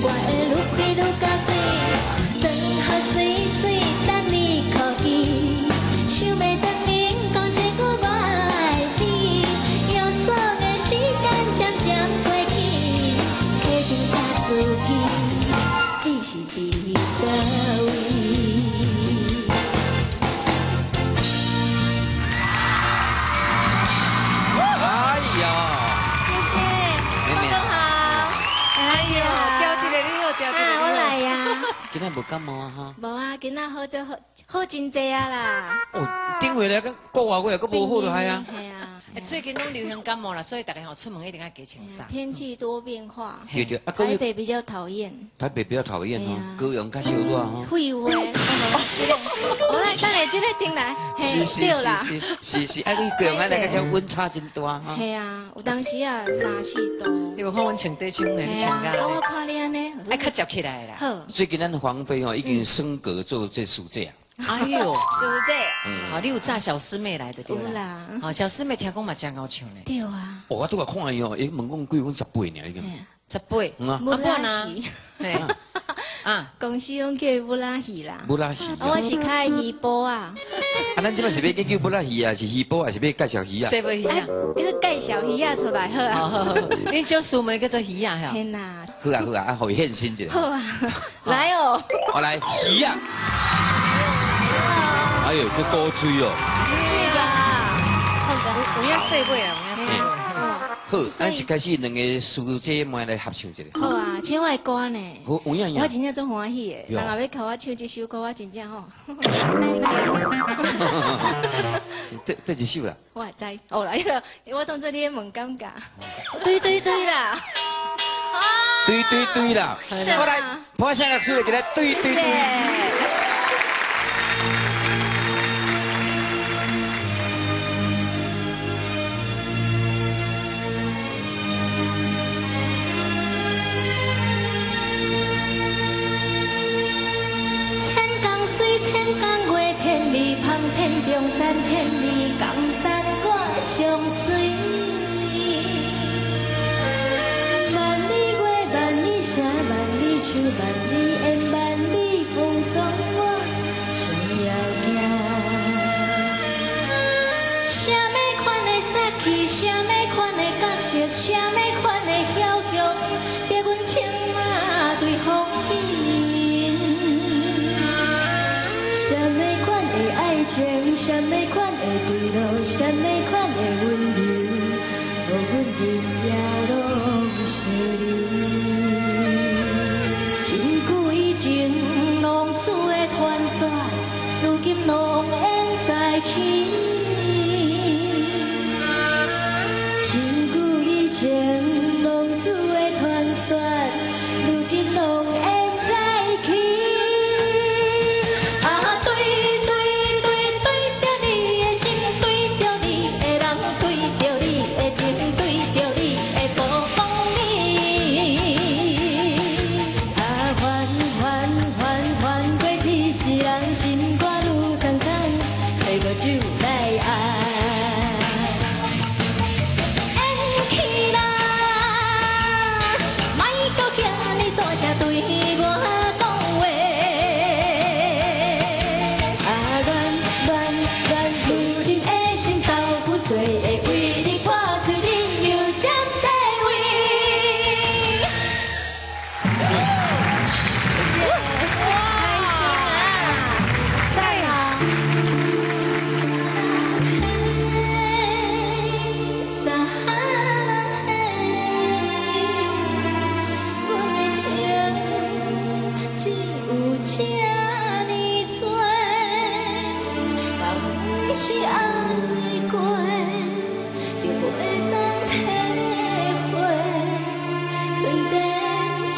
我會愈開愈加水，妝予媠媠等你哭泣，想袂當恁講一句我愛你，搖爽的時間漸漸過去，客停車司機，你是佇佗位？哎呀，謝謝，觀眾好，哎哎呦，調一个你好，調一个啊，我來呀。今仔無感冒啊哈？無啊，今仔好做好好真濟啊啦。哦，頂回來個個外月閣無好就係啊。係啊。最近攏流行感冒啦，所以大家吼出門一定愛加穿衫。天氣多變化。對對，啊，台北比較討厭。台北比較討厭哦，高雄較燒熱吼。廢話，是嘞。我來等下這個頂來。是是是是是是，啊，你高雄來個這溫差真大哈。係啊，有當時啊三四度。你無看阮穿短袖的，你穿甲。啊，我看你按呢，愛較接起來啦。好。最近咱黃妃吼已經升格做這師姐啊。哎呦，師姐，哦，你有炸小師妹來的對啦？哦，小師妹聽講嘛真𠢕唱呢。對啊。哦，我拄仔看伊哦，伊問講幾分18爾，你講。18。嗯啊。啊，啊。啊，公司攏叫伊母仔魚啦。母仔魚。啊，我是較愛魚脯啊。啊，咱這擺是欲叫母仔魚啊，是魚脯，還是欲介紹魚啊？說無魚啊？你去介紹魚仔出來好啊。你小師妹叫做魚仔吼。天哪。好啊好啊，啊，予伊現身一下。好啊，來哦。我來魚仔。哎呦，閣古錐哦！是吧？有影細尾啊，有影細尾。好，咱一開始兩個師姐們來合唱一下。好啊，唱我的歌呢。好，有影我真正足歡喜的，人若欲靠我唱這首歌，我真正吼。這一首啦。我會知，哦啦，我當作你問感覺。對對對啦。對對對啦。我來，破聲樂出來，給他對對對。水千江月千里芳，千重山千里江山我相隨。萬里月，萬里城，萬里樹，萬里煙，萬里風霜，我上要行。啥物款的殺氣，啥物款的角色，啥物款的梟雄，逼阮穿馬對風雲。啥物款的愛情，啥物款的坠落，啥物款的溫柔，予阮日夜攏相留。真久以前浪子的傳說，如今攏演在起。真久以前浪子的傳說，如今攏演在起。心肝愈悽惨，找无酒來愛。演起啦，莫阁遐呢大聲對我講話。啊，恋戀戀，女人的心豆腐做的，為你破碎，恁又占地位。開心啊！只有這呢多，敢是愛過，就袂當體會，藏在心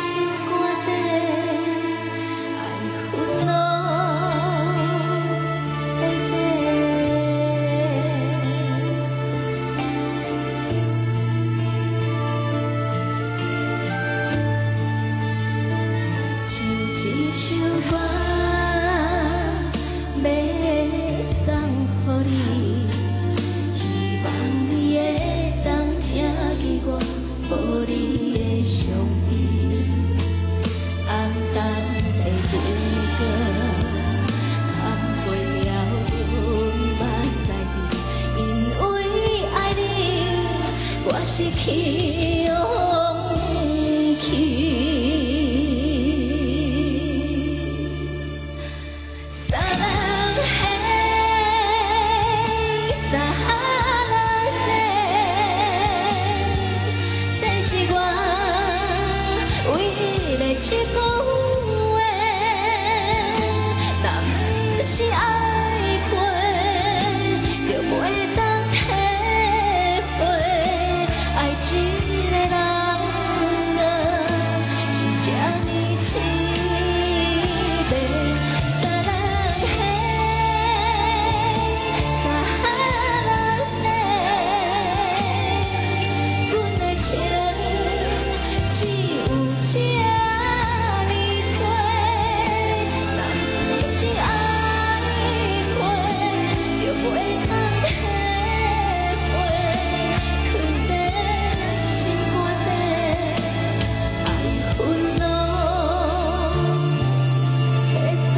肝底，愛恨攏會底。唱這首歌。是愛過，就袂當體會，愛一個人啊，是這呢淒迷。사랑해 사랑해，阮的情只有這呢多，若毋是愛過，就袂當體會，藏佇心肝底，愛恨攏彼底。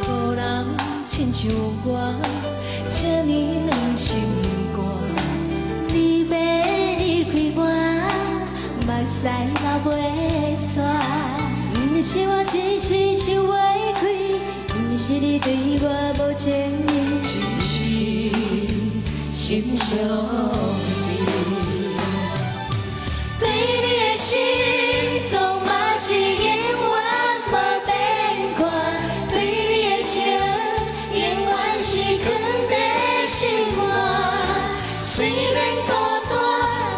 無人親像我，這呢軟心肝。你欲離開我，目屎流袂煞。毋是我一時想袂開，毋是你對我無情意，只是心傷悲。對你的心總嘛是永遠無變款，對你的情永遠是藏佇心肝。雖然孤單，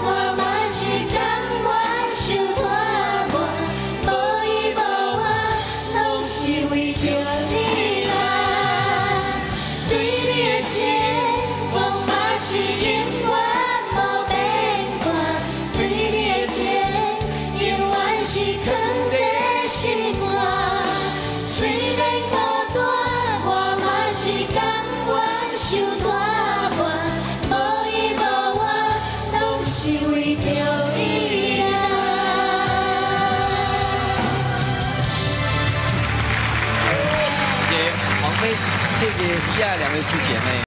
我嘛是甘願受拖磨，無依無我，攏是為著你啦。對你的情總嘛是永遠無變款，對你的情永遠是藏佇心肝。雖然孤單，我嘛是甘願受拖磨，無依無我，攏是為著你啦。謝謝王菲，謝謝皮亞兩位師姐妹。